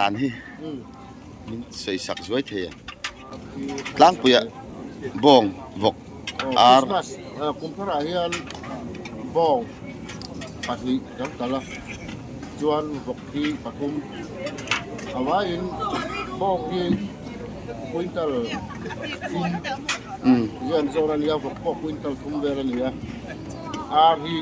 dan hi min sawi sak zuai thei a tlangpuia bawng vawk ar Christmas kum tharah hian bawng pahnih kan kal a chuan vawk hi pathum a vaiin bawng hi quintal thum hian zawn a nia vawk pawh quintal thum vel a ni a ar hi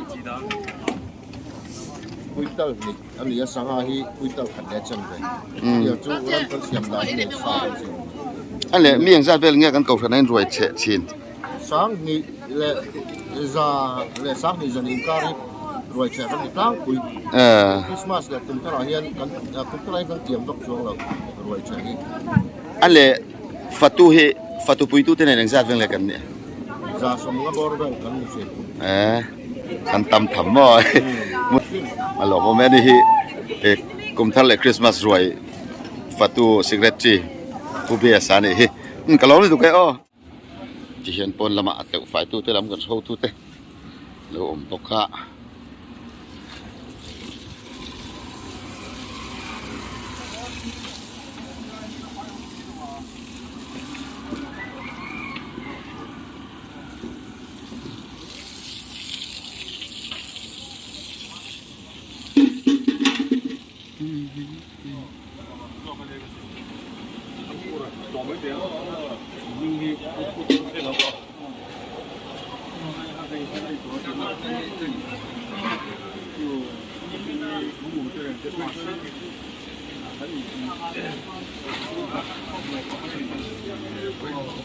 quintal hnih a ni a sangha hi quintal khat leh a chen ve hetiang chu ram kan siam dan hi sa kan siam a leh mi engzat vel nge kan kohhran a inruai cheh thin Sanghnih leh za leh sanghnih zan inkar hi ruai cheh kan ni tlangpui. Christmas leh kum tharah hian kan kum tharah hian kan tiam vak chuang lo ruai cheh hi. A leh fatu hi fatu puitu te nen engzat vel nge kan nih? Za sawmnga bawr vel kan ni thin. Kan tam tham maw? A lawmawm e ni hi kum thar leh Christmas ruai fatu secretary Pu Biasa a nih hi. Ka lawm lutuk e aw. Tihian pawn lamah a tleuh fai tute lam kan hro tute lo awm bawk a.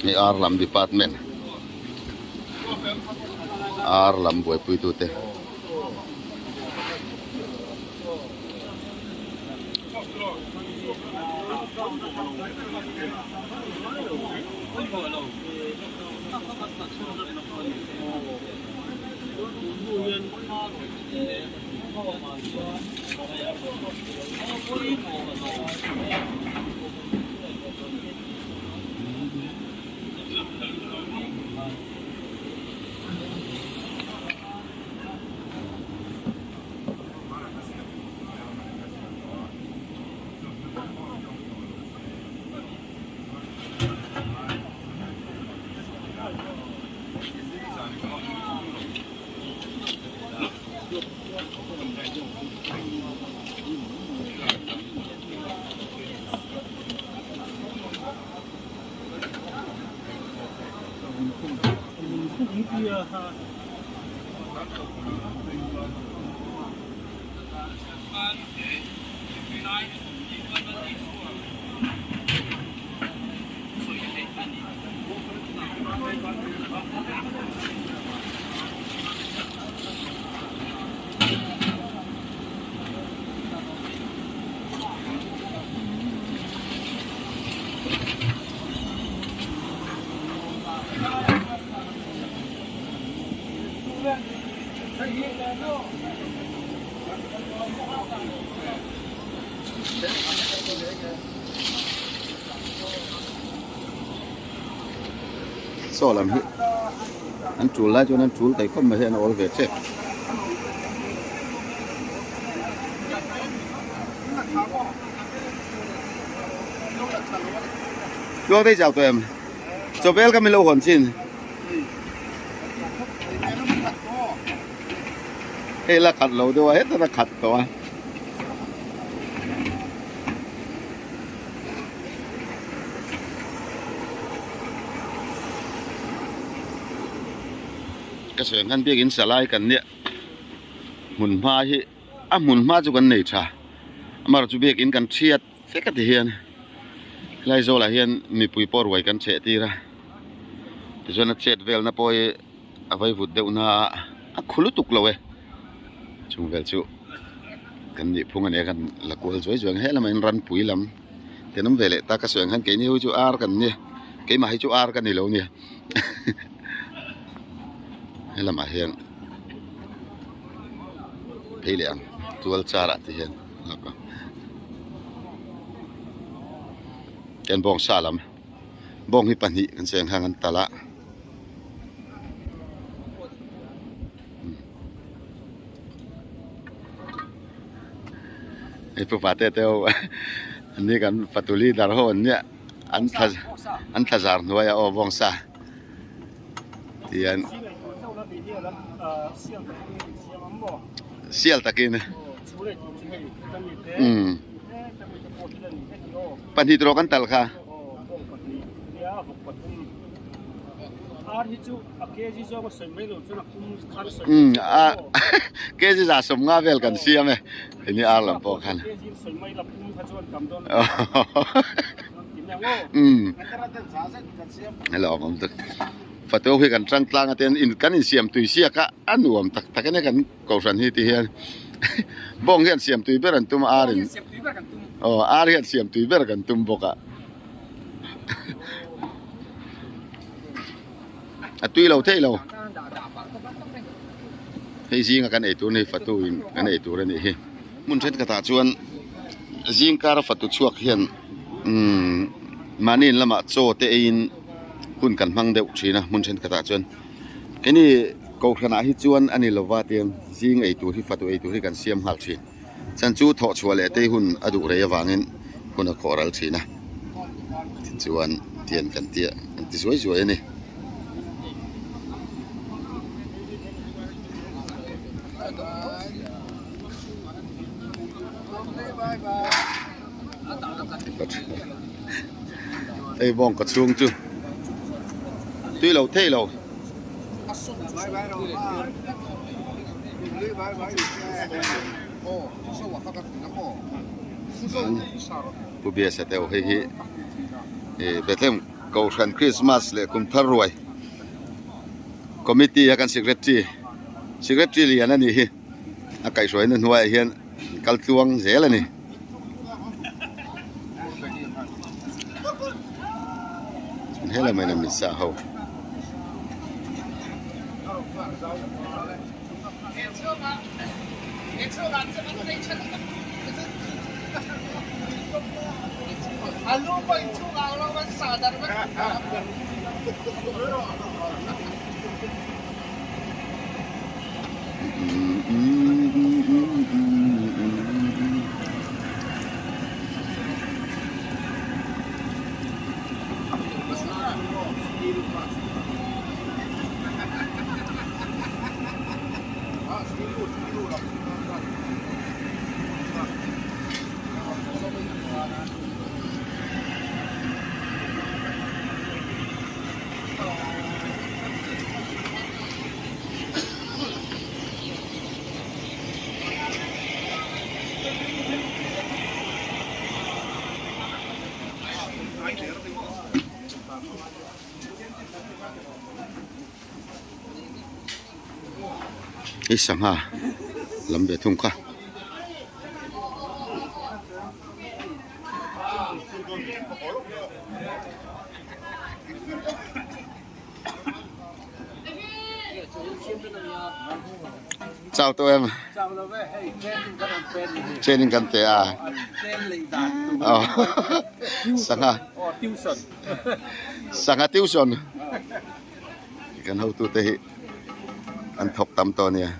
Hei ar lam department ar lam buaipui tute. Saw lam hi an tul lai chuan an tul thei khawp mai hi an awl ve tep. Tluang te chau tawh em? Chawbel kha min lo hawn chin. Hei la khat lo deuh a hetah a khat tawh a. Ka sawi ang khan biakin salai kan nia hmun hma hi a hmun hma chu kan nei tha amaherawhchu biakin kan thiat vek a ti hian helai zawlah hian mipui pawh ruai kan cheh tir a tichuan a chet velna pawh hi a vaivut deuh na a khu lutuk lo e chung vel chu kan nih phung a nia kan la kual zuai zuai ang helamah hian ranpui lam te an awm ve leh ta ka sawi ang khan keini ho hi chu ar kan nia keimah hi chu ar ka ni lo nia helamah hian phei leh ang tual char ah te hian kan bawngsa lam. Bawng hi pahnih kan cheng khan an talh a. Hei pupa te te ho An ni kan fatu leader ho an nia an thla an thla zar hnuai a aw bawngsa tihian sial takin umm pahnih tawh kan tal kha. Umm a kg za sawmnga vel kan siam e hei ar lam pawh khan umm hello awm tak fatu hi kan tang tlang a ten in kan insiam tui siak a a nuam tak tak a nia kan kohhran hi ti hian bawng hian siam tui ber an tum a ar in aw ar hian siam tui ber kan tum bawk a. A tui lo theih lo. Hei zinga kan ei tur a ni fatu in kan ei tur a nih hi. Hmun thenkhatah chuan zing kara fatu chhuak hian umm mahni in lamah chaw te eiin hun kan hmang deuh thin a hmun thenkhatah chuan keini kohhranah hi chuan a ni lova tiang zing ei tur hi fatu ei tur hi kan siam nghal thin. Chan chu thawh chhuah leh tei hun a duh rei avangin hun a khawh ral thin a, tichuan tian kan tia kan ti zuai zuai a ni. Hei bawng ka chhung chu tui lo thei lo. Pu Biasa te hei hi Bethlehem Kohhran Krismas leh kum thar ruai committee a kan secretary secretary lian a nih hi a kaihhruaina hnuaiah hian kal tluang zel a ni. Helai mai lam sa ho. Hei sangha lam ve thung kha. Chau tawh em? Training kan pe a. Sangha. Sangha tuition. Kan hotu te hi an thawk tam tawh ania.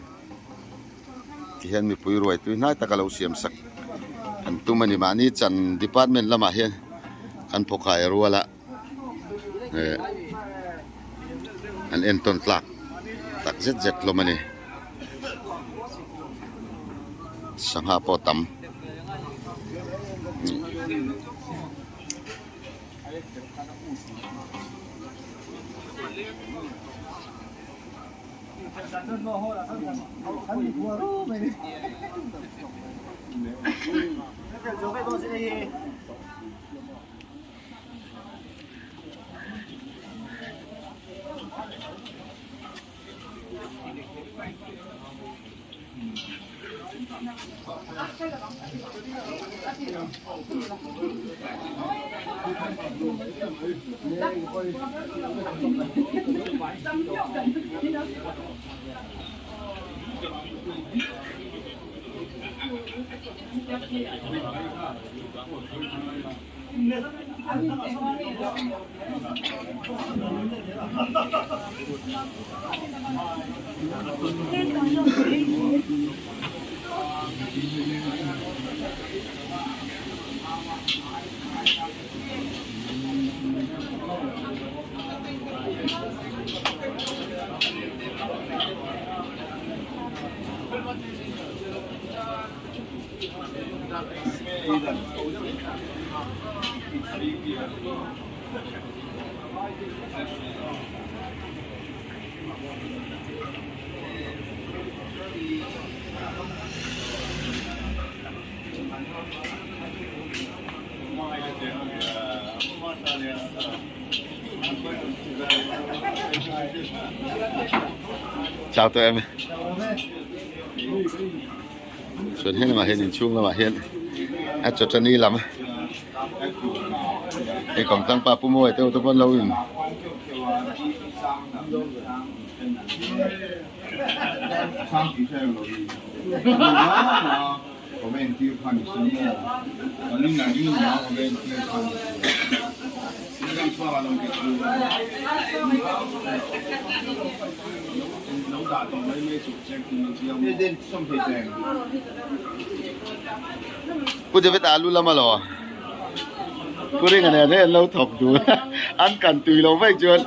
Tihian mipui ruai tui hnai taka lo siam sak an tum a ni. Mahni chan department lamah hian kan phawkhai rual a. eh an entawn tlak tak zet zet hlawm a ni sangha pawh a tam. Chào tụi em. Chuan he lamah hian inchhung lamah hian a chawchani lam hei kawmtlang pa pu mawi te ho te pawh an lo in Pu David alu lam alaw Pu Ringa nen hei an lo thawk dun an kan tui lo vaih chuan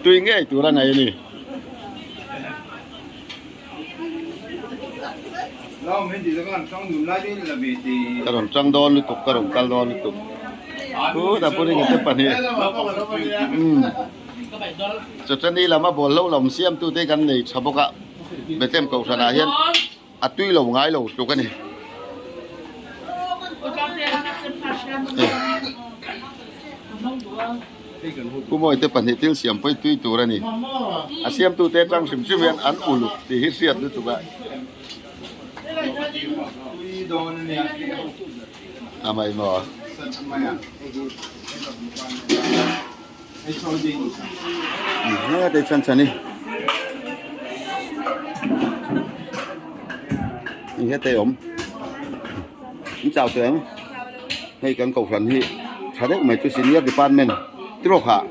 tui ngei tur a ngaih a ni. Ka rawn tang dawn lutuk ka rawn kal dawn lutuk khutah Pu Ringa te pahnih umm Chawchani lama bawlhlo lam siamtute kan nei tha bawk a Bethlehem Kohhranah hian a tui lo ngai lo tluk a ni. Pu Mawite pahnih thil siam pawi tui tur a ni. A siamtute atang hrim hrim hian an uluk tih hi hriat lutuk a. A mai maw? Heng chhan chhan hi eng hete awm in chau teh ang hei kan kohhran hi tha deuh mai chu senior department trawk ah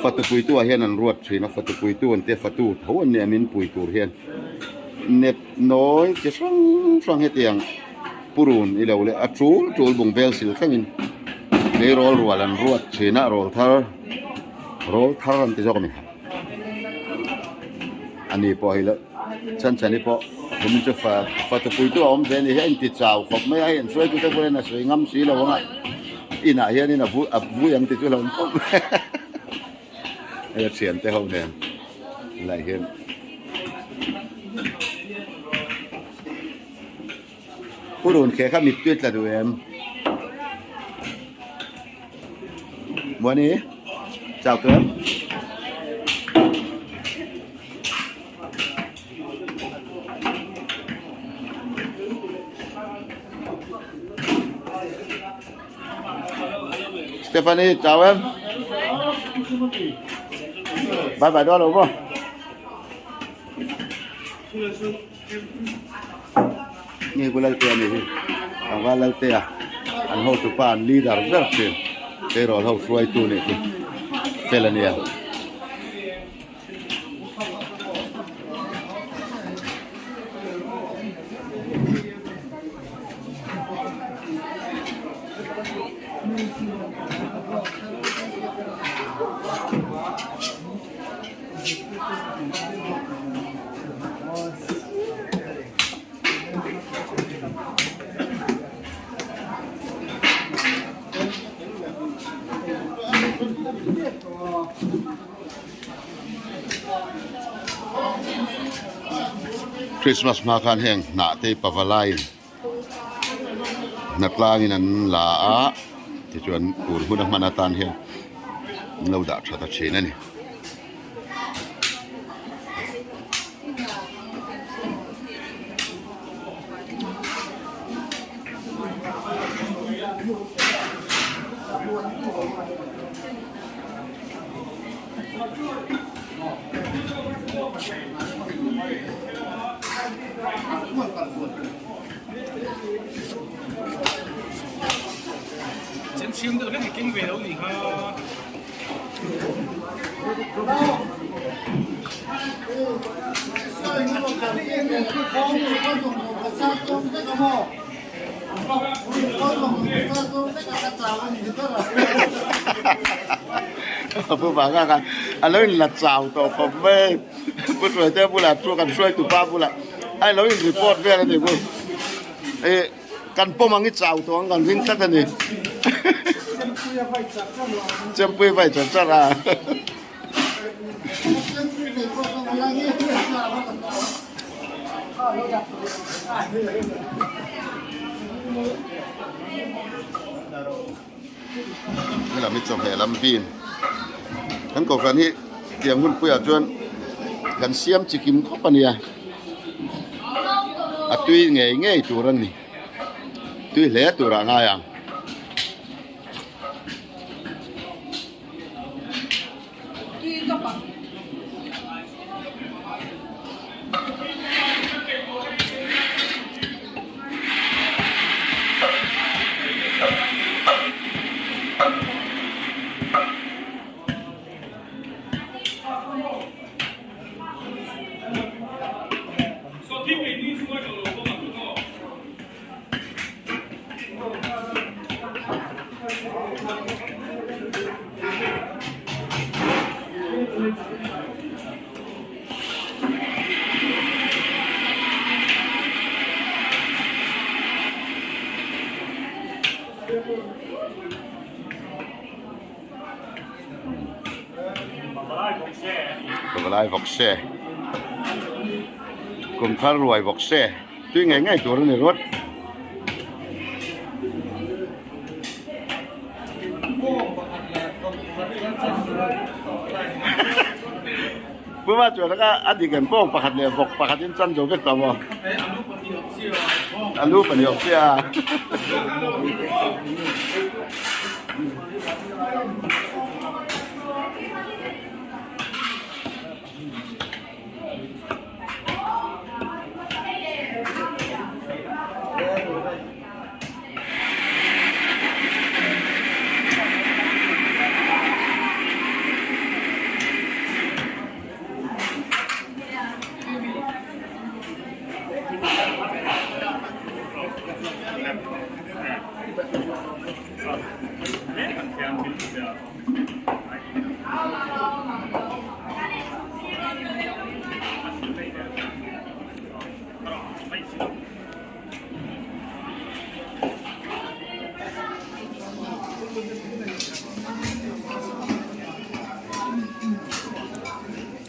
fatu puitu ah hian an ruat thin a fatu puitu an tia fatu tho an nia min pui tur hian nep nawi chi hrang hrang hetiang purun ilo leh a tul tul bung vel sil thlengin tleirawl rual an ruat thin a rawl thar rawl thar an ti zawk a ni ani pawh hei la chhan chhani pawh kum chu fa fatu puitu a awm ve a ni hi a inti chau khawp mai a hei an hruaitu te pawhin a sawi ngam si lo ang a inah hianin a vui a vui ang tih chu a lo awm khawp mai hei a thiante ho nen lai hian. Purun khe kha mittui tla duh em? Muani, chau tawh em? Stephanie, chau em? Bye bye đó đúng không? Nge ku Laltea ni hi tlangval Laltea an hotu pa an leader ber thin tleirawl ho hruaitu nih chu fel a nia. Christmas hma khan heng hnah te pavalaiin hnatlangin an la a tichuan tur hun a hman atan hian an lo dah tha ta thin a ni. Pu Vanga khan a lo in la chau tawh khawp mai Pu Hruaite bulah chu kan hruaitu pa bulah a lo in report vel a ni ku. Kan pawm ang i chau tawh ang kan ring tlat a ni. Chempui vai char char a. Helam hi chawhmeh lam bean kan kohhran hi tiang hun puiah chuan kan siam chi kim khawp a nia a tui ngei ngei tur a ni tui hle tur ah ngai ang. Pavalai vawk se Kumthar ruai vawk se. Tui ngei ngei tur a ni rawt. Pu va chuan aka a dik em bawng pakhat leh vawk pakhat in chan zo vek tawh maw? Alu pahnih awm chiah a.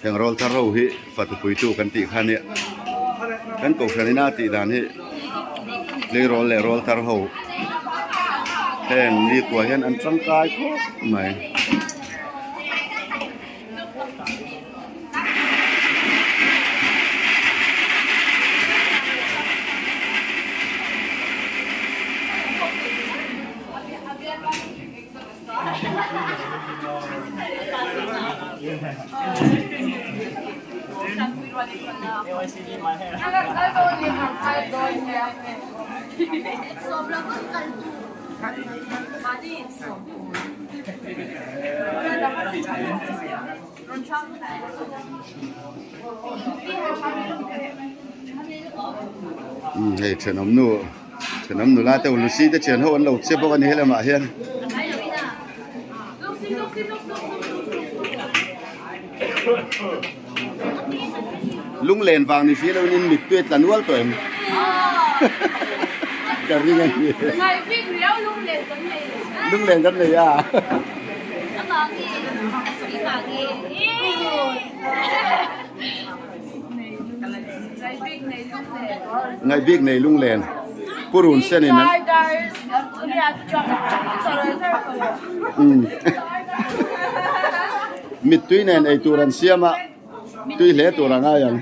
Heng rawl thar ho hi fatu puitu kan tih kha nia kan kohhran ina tih dan hi tleirawl leh rawl thar ho heng ni kua hian an tangkai khawp mai. Umm hei thenawm nu thenawm nula te Lucy te thian ho an lo che bawk a ni helamah hian. Lunglen vang ni si lo in mittui a tla nual tawh em ka ring a ni. Lunglen kan nei a. Ngaihbik nei lunglen purun sen in an Mittui nen ei tur an siam a, tui hle tur a ngai ang.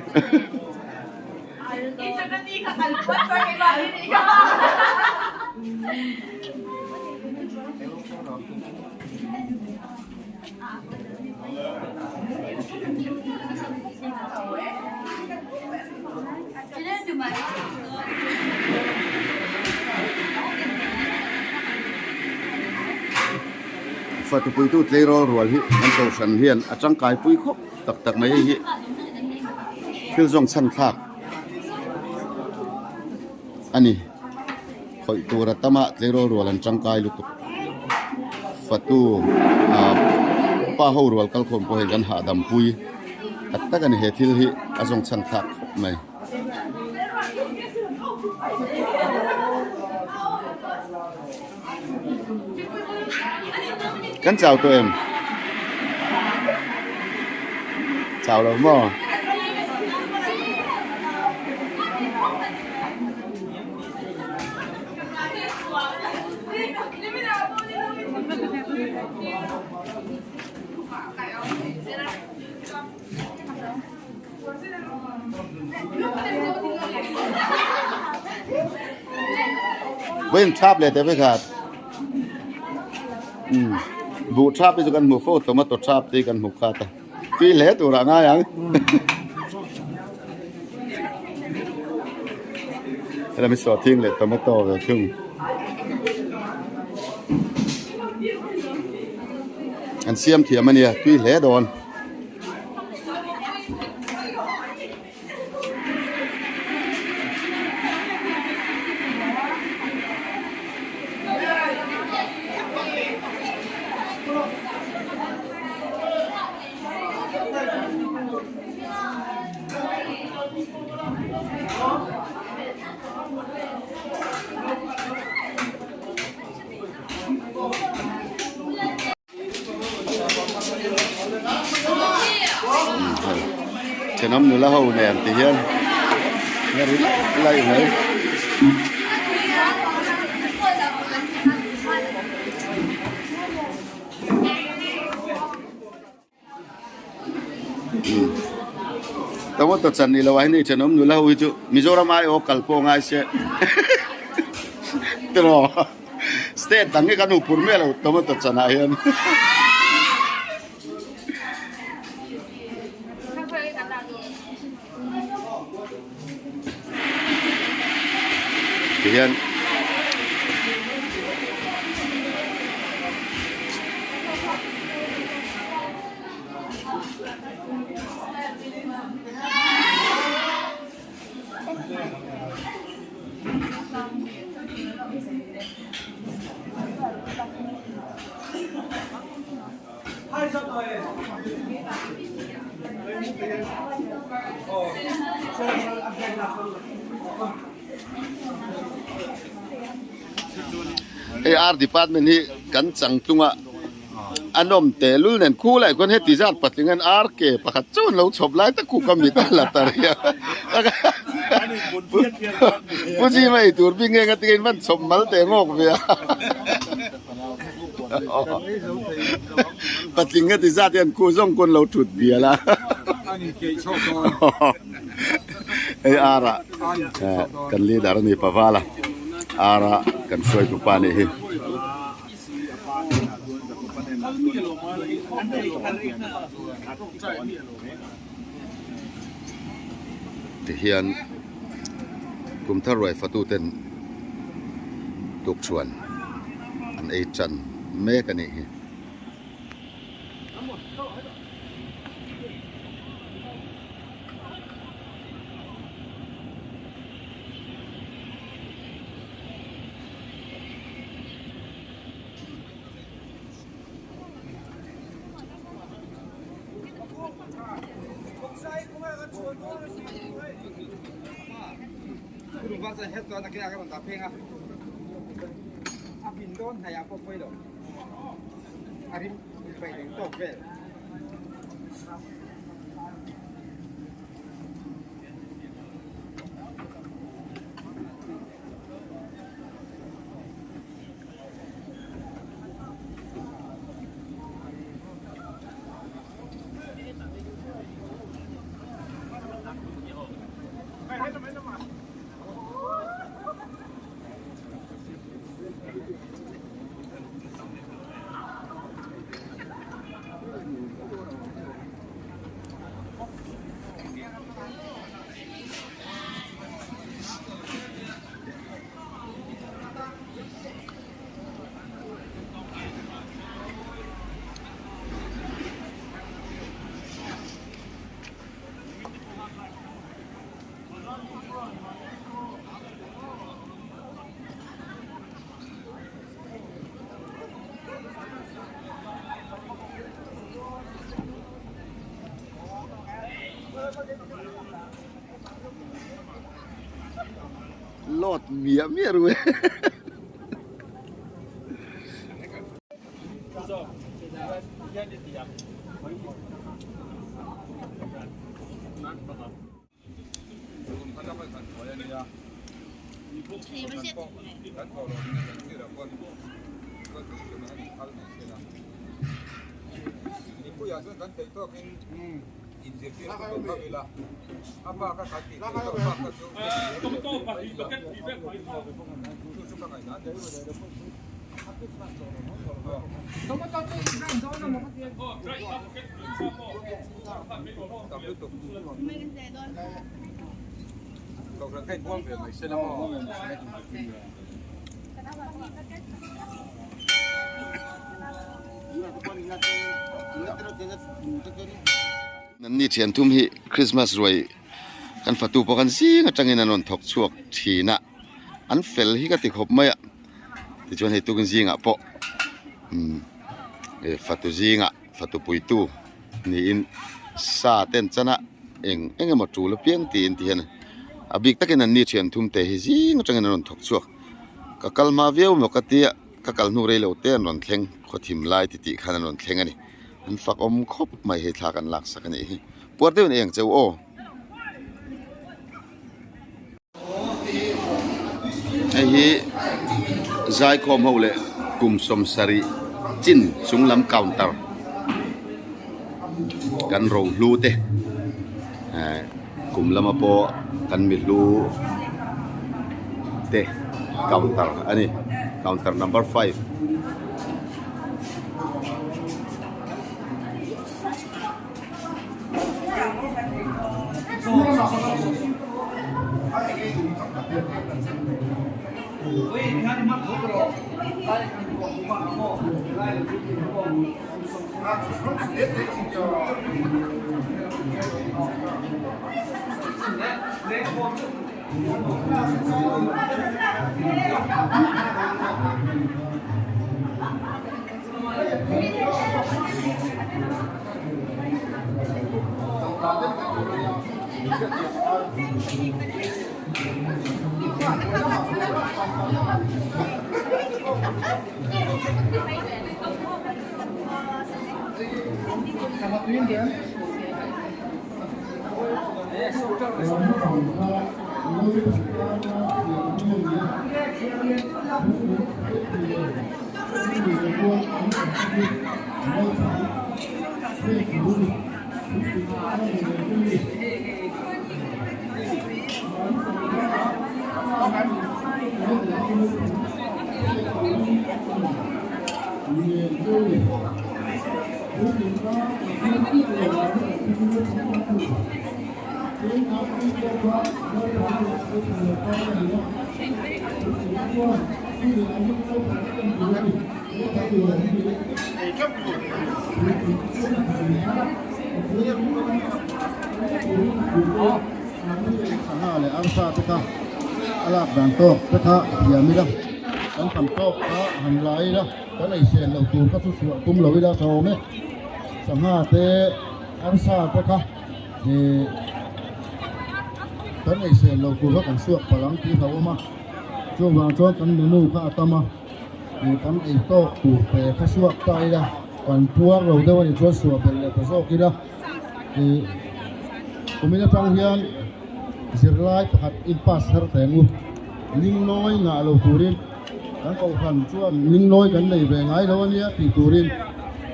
Fatupuitu tleirawl rual hi an kohhran hian a tangkai pui khawp tak tak mai hei hi thil zawng chhan thlak a ni khawih tur a tam a tleirawl rual an tangkai lutuk fatu ah pa ho rual kalkhawm pawh hei kan hahdam pui tak tak a ni he thil hi a zawng chhan thlak khawp mai. Kan chau tawh em? Chau lo maw? Vawiin thap leh teh vekhat umm buh thap hi chu kan hmu fo tomato thap te hi kan hmu khat a tui hle tur ah ngai ang helami sawhthing leh tomato ve thung an siam thiam a nia tui hle dawn. Thenawm nula ho nen ti hian a ri laih laih mai. Tomato chan ni lo ah hian hei thenawm nula ho hi chu Mizoram aiawh kal pawh ngai se tiraw state dang hi kan hupur miah lo tomato chan ah hian. Tihian Hei ar department hi kan changtlunga a nawm teh lul nen khu lai khuan heti zat patling hian ar ke pakhat chauh an lo chhawp lai tak khu ka mit a la ta rih a Pu Jima ei tur bik nge nga tika in van chhawp mal teh ngawk ve a. Patling heti zat hian khu zawng khawn lo thut bial a. Hei ar ah kan leader a ni Pavala ar a kan hruaitu pa nih hi. Tihian kum thar ruai fatu ten tukchhuan an ei tan mek a nih hi. Lot miah miah ru e. Nanni thian thum hi Christmas ruai kan fatu pawh khan zing atangin an rawn thawk chhuak thin a, an fel hi ka ti khawp mai a, tichuan hei tukin zingah pawh umm fatu zingah fatu puitu niin sa te an chan a eng eng emaw tul apiang tiin ti hian a bik takin anni thian thum te hi zing atangin an rawn thawk chhuak ka kal hma viau emaw ka tia ka kal hnu rei lo te an rawn thleng khawthim lai ti tih khan an rawn thleng a ni an fak awm khawp mai hei thla kan lak sak a nih hi puar deuhin eng cheu aw. Hei hi zaikhawm ho leh kum 70 chin chung lam counter kan rohlu te eh kum lama pawh kan mihlu te counter a ni counter number 5. Sangha leh arsa te kha a lak dan tawk te kha thiam ila kan tam tawk kha han la ila kan ei sen loh tur kha chu chhuah tum lo ila tha awm e sangha te arsa te kha ih kan ei sen loh tur kha kan chhuak palh ang tih a hlauhawm a chuvang chuan kan menu kha a tam a ih kan ei tawk tur te kha chhuak ta ila kan puar lo deuh a nih chuan suah belh leh ta zawk ila ih kumin atang hian zirlai pakhat in pass thar teh ang u linglawi ngah lo turin kan kohhran chuan linglawi kan nei ve ngai lo ania tih turin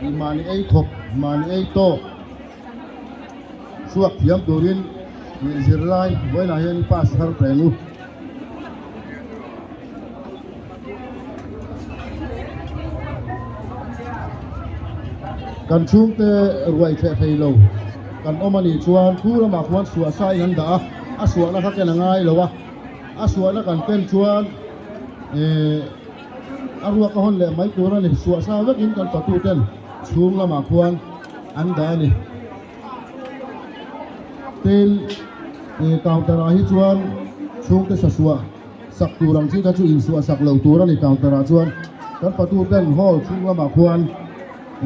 ih mahni ei thawk mahni ei tawk chhuak thiam turin ih zirlai vawiinah hian pass thar teh ang u. Kan chhungte ruai thleh thei lo kan awm a nih chuan thu lamah khuan suah sa in an dah a, a suahna kha ken a ngai lo a, a suahna kan ken chuan eh a ruak a hawn leh mai tur a ni, suah sa vekin kan patu ten chhung lamah khuan an dah a ni. Tin, eh counter ah hi chuan chhungte sa suah sak tur ang chi kha chu insuah sak lo tur a ni counter ah chuan kan patu ten hall chhung lamah khuan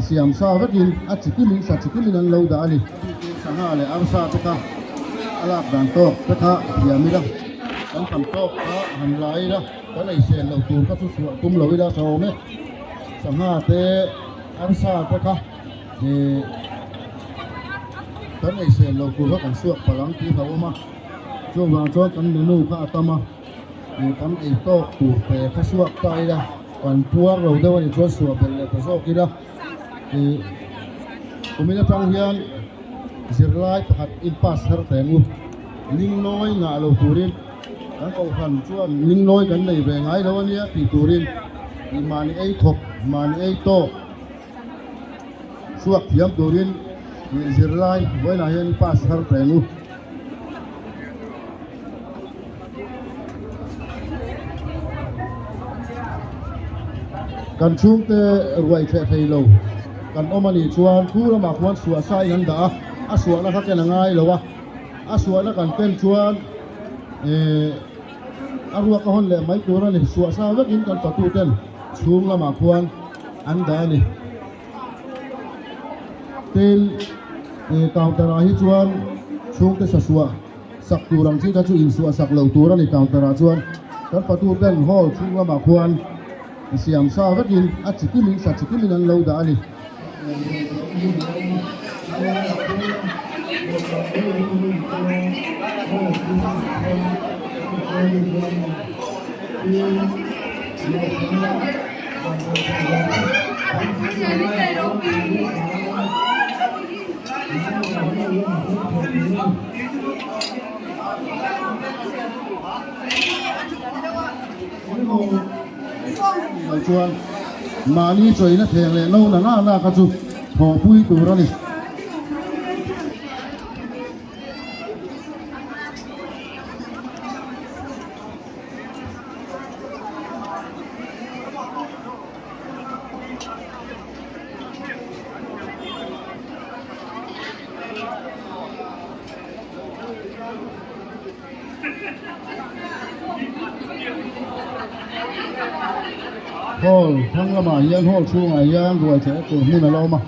siam sa vekin a chi kimin sa chi kimin an lo dah a ni. Sangha leh arsa te kha a lak dan tawk te kha thiam ila kan tam tawk kha han la ila kan ei sen loh tur kha chu chhuah tum lo ila tha awm e. Sangha te. Arsa te kha ih kan eisel lo tur kha kan suak palh ang tih hlauhawm a, chuvang chuan kan menu kha a tam a, ih kan ei tawk tur te kha suak ta ila kan puar lo deuh a nih chuan suah belh leh ta zawk ila ih kumin atang hian zirlai pakhat in pass har teh ang u, lingnawi ngah lo turin. Kan kohhran chuan lingnawi kan nei ve ngai lo ania tih turin ih mahni ei thawk, mahni ei tawk chhuak thiam turin ih zirlai vawiinah hian pass har teh ang u. Kan chhungte ruai thleh thei lo kan awm anih chuan khu lamah khuan suah sa in an dah a, a suahna kha ken a ngai lo a. A suahna kan pen chuan eh a ruak a hawn leh mai tur a ni. Suah sa vekin kan patu ten chhung lamah khuan an dah a ni. Tin, eh counter ah hi chuan chhungte sa suah sak tur ang chi kha chu insuah sak loh tur a ni counter ah chuan kan patu ten hall chhung lamah khuan siam sa vekin a chi kimin sa chi kimin an lo dah a ni. Chuan mahni chawina thleng leh no na na na kha chu thawhpui tur a ni. Hall thlang lamah hian hall chhungah hian ruai chheh tur hmun a la awm a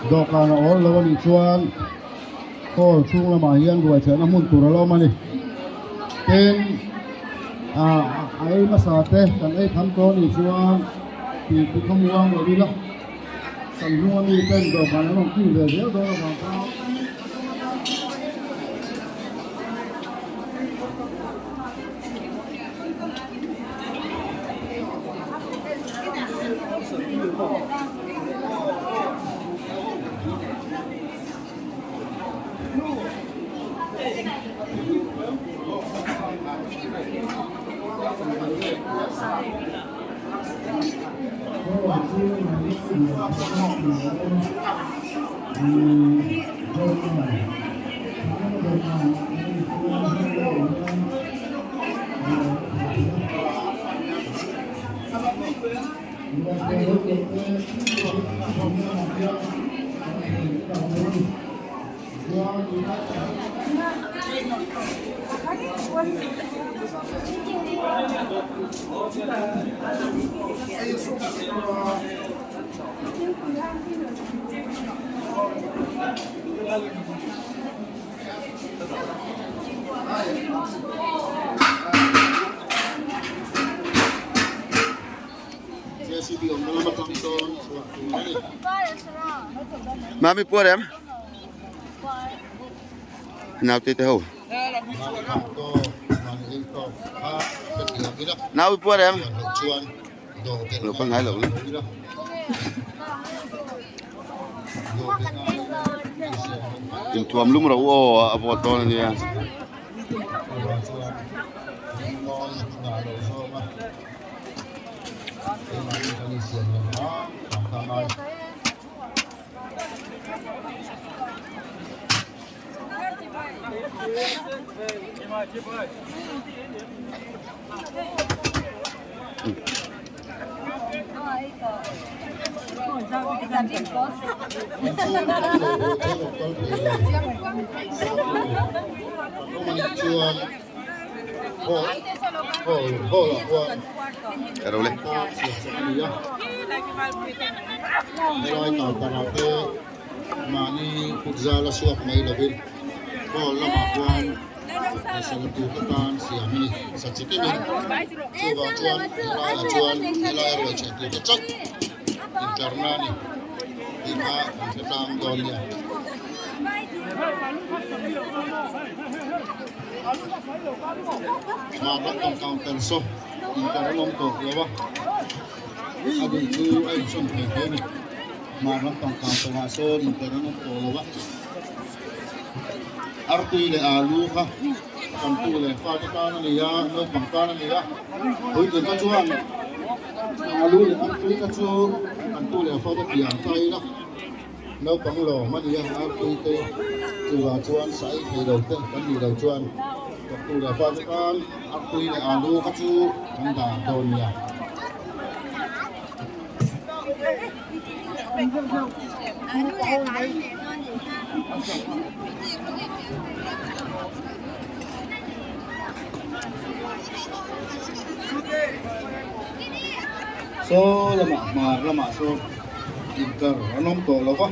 dawhkan a awl lo a nih chuan hall chhung lamah hian ruai chhehna hmun tur a la awm a ni tin ah a ei hmasa te kan ei tham tawh a nih chuan tih ti khawmuang lo ila kan hnung ami ten dawhkan an rawn kil ve zel dawn avang khan. Mami puar em? Naute te ho. Nau puar em? Lo kal ngai lo le. Inthuam lum ro aw a vawt dawn a nia. Mahni kut zal a suak mai lovin hall lamah khuan hrisel tur te tan siam a ni sa chi kimin chuvang chuan helaiah chuan helai a ruai chhe tur te chauh. inkarna a ni tih kha kan hre tlang dawn nia. Hmar lampang counter saw inkar an awm tawh lo a, a duh chu a insawn thei hle a ni. Hmar lampang counter ah sawn inkar an awm tawh lo a, artui leh alu kha kan tu leh fate tan a ni a, naupang tan a ni a, puitling kha chuan alu leh artui kha chu kan tu leh fate pian ta ila. Naupang lawm a nia, artui te chuvah chuan sa ei thei lo te kan nih loh chuan thawktu leh fate tan artui leh alu kha chu kan dah dawn nia. Saw lamah hmar lamah saw inkar an awm tawh lo va,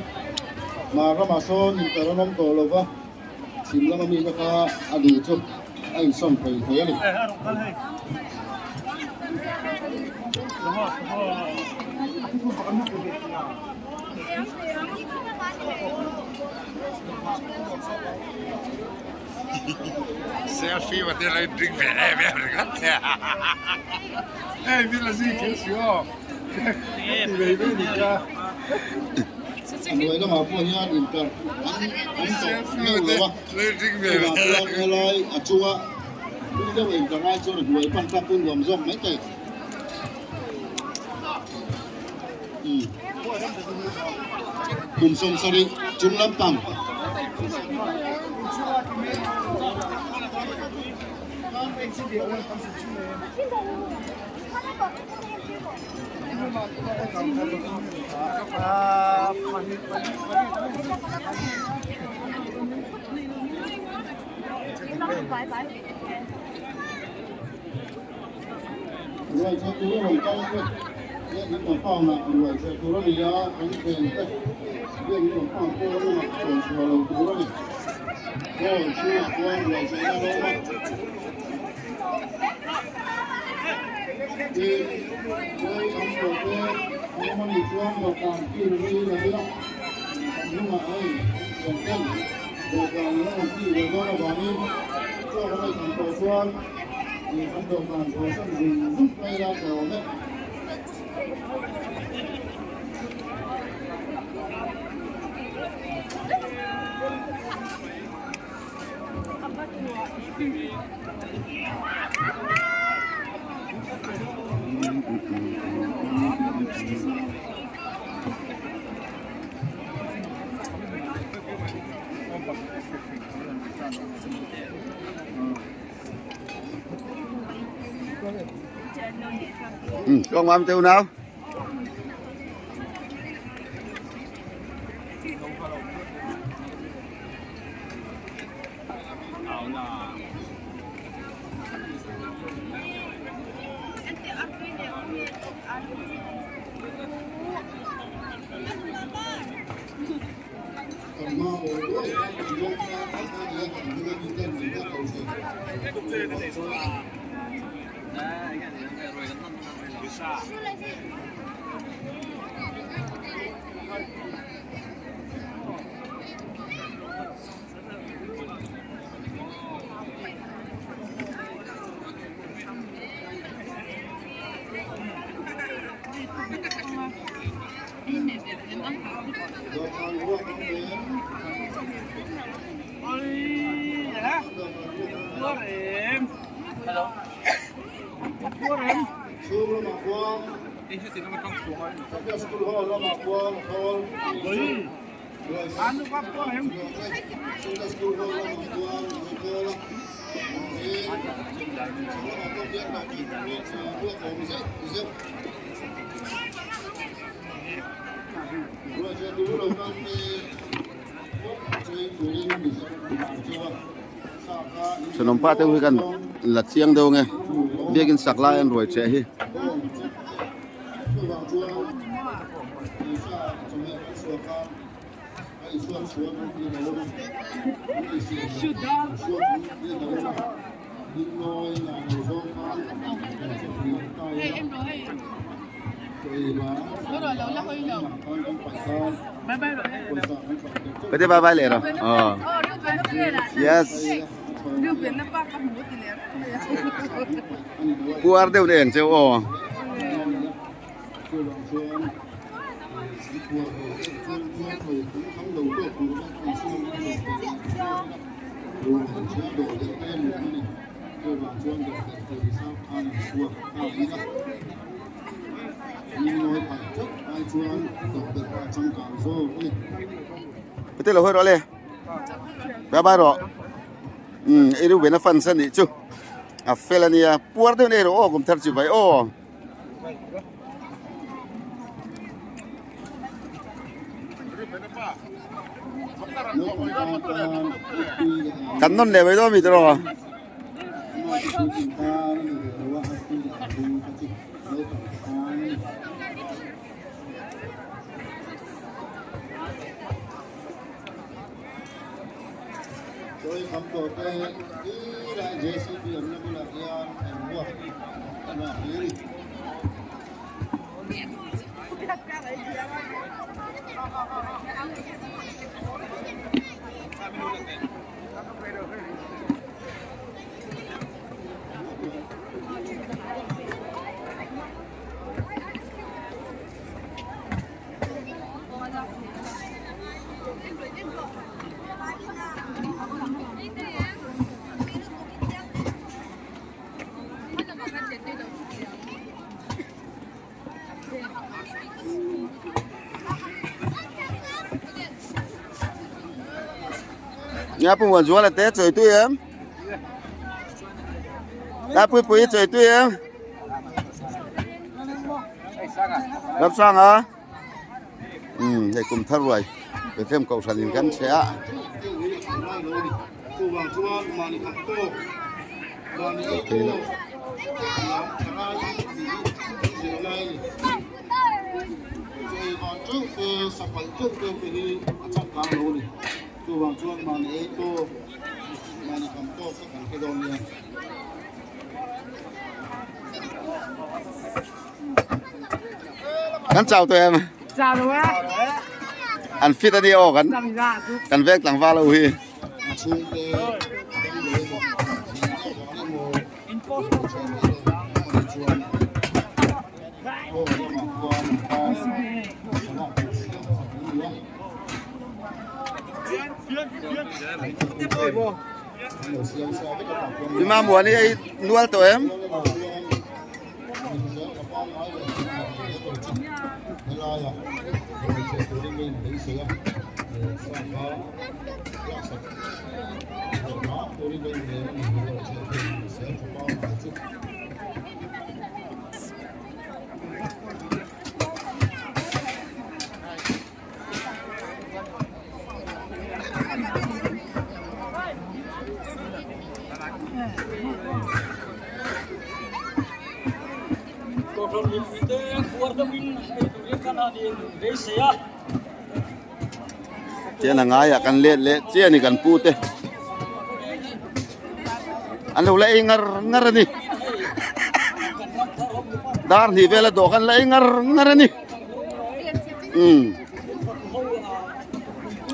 hmar ramah sawn inkar an awm tawh lo va, chhim lama mite kha a duh chu a insawn thei thei a ni. Selfie te lo drink ve em em ringawt hei min la zui kher si aw ka ti ve ve ni ka. A hnuai lamah pawh hian inkarh an awm tawh meuh lo a, chuvang chuan helai a chunga tui deuh a inkarh ai chuan a hnuai pan tlak pawh nuam zawk mai thei. Kum 70 chung lampang. Ruai chhe tur a rawn kal te biakin compound ah ruai chhe tur a ni a, kan chen te biakin compound pawn lamah chawn chhuah lo tur a ni. Hall chhungah chuan ruai chhe na rawm a. Tin, chawi tam tawh te an awm a nih chuan dawhkan kil hi la ila, kan hnungah hei kan thian ten dawhkan an rawn kil ve dawn avangin chaw kan ei tham tawh chuan Ih kan dawhkan chhuahsan zung zung mai la ka awm e. Con mam tiêu nào Thenawm pa te hi kan la chiang deuh ange biakin sak lai an ruai ṭheh hi. Pwede bye bye leh rawh. Aw. Yes. Puar deuh na eng cheu aw. Pwede lo hawi rawh le. Bye bye rawh. Umm i Reuben a fans a nih chu a fel a nia puar deuh na erawh aw kum thar chi bai aw. Kan nawn leh mai dawn mi tiraw. Nha pu muan zual te chawi tui em Nha pui pui chawi tui em Ram sang a Umm hei kum thar ruai Bethlehem kohhran in kan chhe a. Kan chau tawh em? Chau lo e. An fit a ni aw kan kan veng tlangval ho hi. Ima muani ei nual tawh em? Chian a ngaiah kan let leh chiah a ni kan pu te an lo la ei ngar ngar a ni dar hnih vel a dawh khan la ei ngar ngar a ni. Umm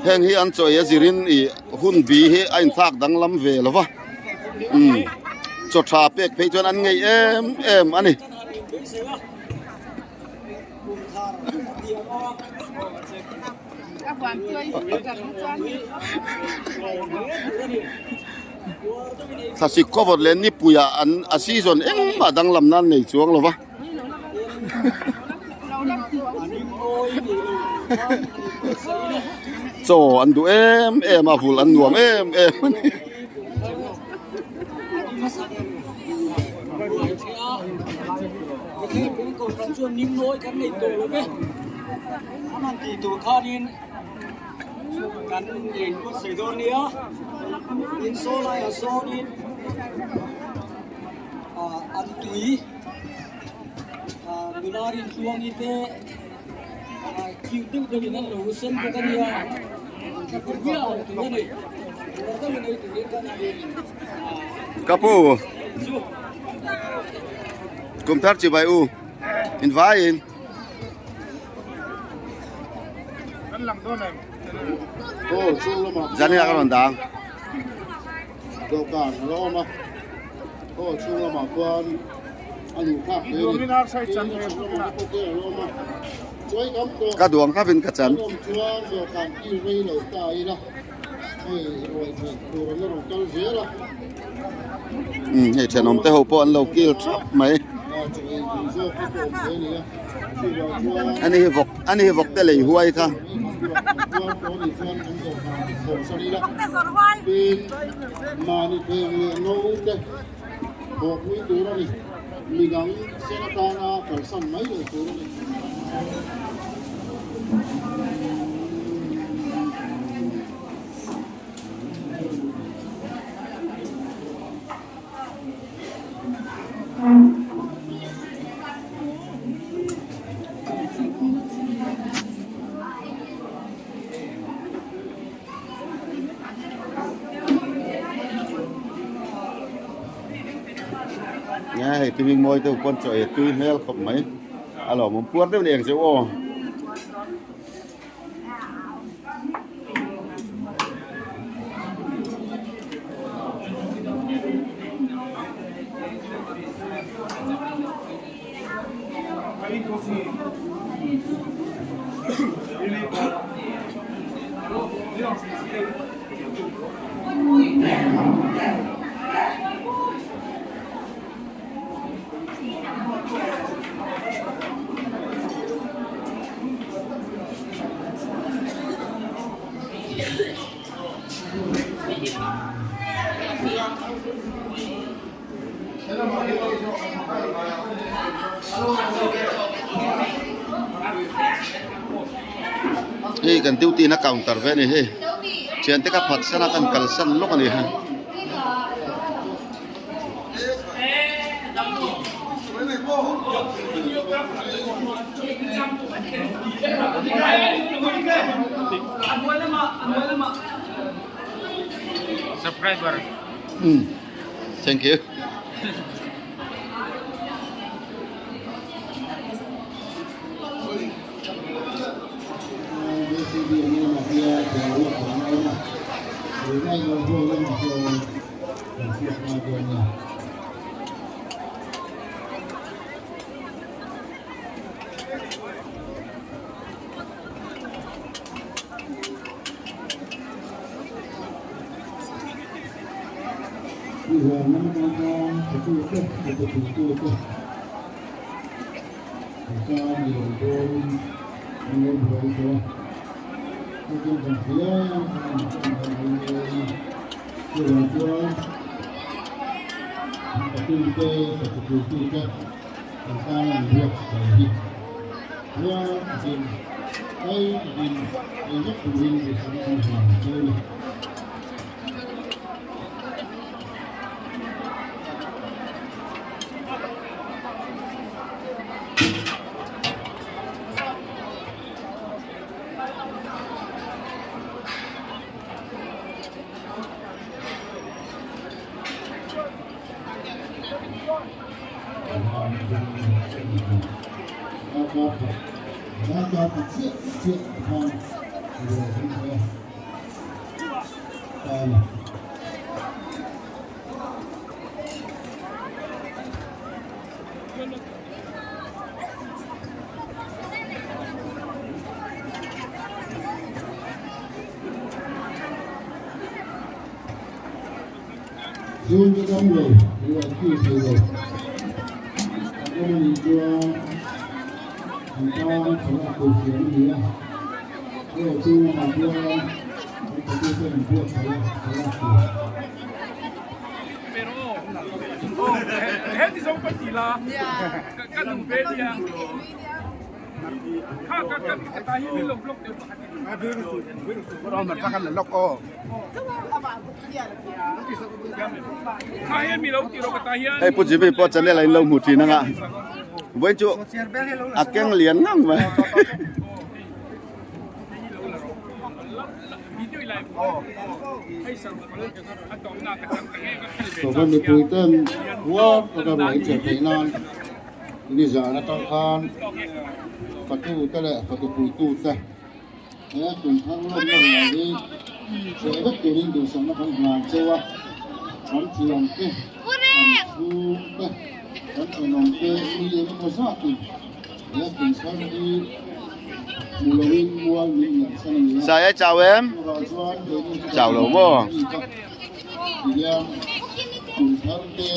heng hi an chawi a zirin ih hun bi hi a inthlak danglam ve lo va umm chaw tha pek phei chuan an ngeih em em a ni. Thlasik khawvawt leh nipuiah an a season engmah danglam nan nei chuang lo va. Chaw an duh em em a vulh an nuam em em a ni. Nula Rintluangi te cute deuh deuhin an lo sen bawk a nia thla pawh hian a tui a ni uar deuhin ei turin kan han in Ka pu Kum thar chibai u in vaiin. Hall chhung lamah Zanin ah ka rawn dang. Dawhkan a lo awm a, hall chhung lamah khuan a luh thlak hle a ni. Tin, a chhung lamah te pawh khian a lo awm a, chuai kam tawh. Ka duang thlapin ka chan. Kan awm chuan dawhkan kil rei lo ta ila hei ruai thlen tur an la rawn kal zel a. Umm hei thenawm te ho pawh an lo kil thap mai. Ani hi vawk ani hi vawk te lei huai kha. Nghe hei tui mawi deuh pawn chaw ei tui hmel khawp mai a lawmawm puar deuh ni ang che u aw. Hei kan duty na counter ve a ni hei thiante ka phatsan a kan kalsan lawk a ni ha. Subscriber. Mm. Thank you. Chuvang chuan patute patuputute an tan an biak sawi hi rual takin kai takin ei vek turin duhsakna kan hlan che a ni. Chhung ka dam lo, ruah khi thei lo. Kan awm a nih chuan an tan thlalak tur siam a ni a, aw chung lamah chuan kan patu ten an buatsaih a thlalak tur. Hei Pu Jimmy pawh channel ah in lo hmu thin anga vawiin chu a keng lian ngang mai. Sawva mipui ten huar taka ruai che theih nan nizan atang khan fatute leh fatupuitute. He kum thar lawmna rual hi hreh vek turin duhsakna kan hlan cheu a, kan thiante, kan chhungte, kan thenawmte mi eng emaw zatin he kum thar hi hmu loin mual min lian san a ni a. Sai ai chau em? Chuvang chuan keini chu Chau lo maw? bik a, tihian kum thar te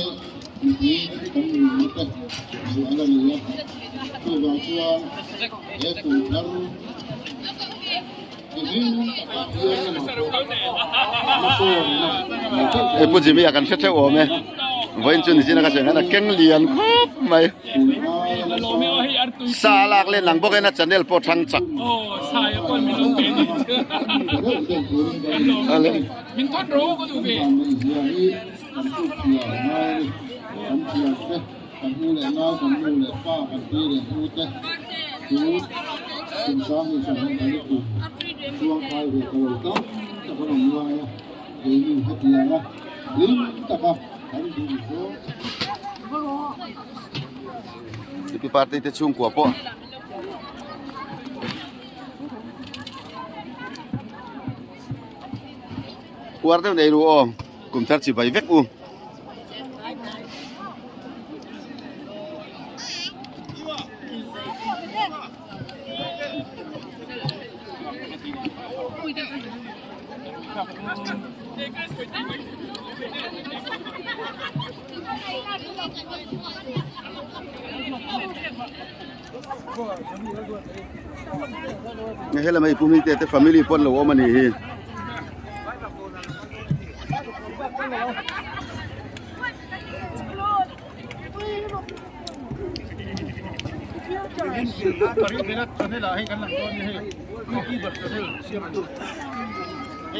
mipui kan nunna te zual a ni a, chuvang chuan he kum thar Hei Pu Jimmy a kan hre theuh awm e vawiin chu nichina ka sawi khan a keng lian khawp mai sa a lak len ang bawk in a channel pawh thang chak Chuangkai ve ta lo tam tak an awm lai a, keini hetianga hlim taka kan duh zawng. Pi Party te chhungkua pawh uar deuh nei ru aw kum thar chibai vek u. Helama i puming te te family pawh an lo awm a nih hi.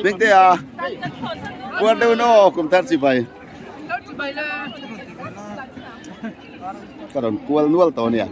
Bengtea puar deuh in aw kum thar chibai ka rawn kual nual tawh ania.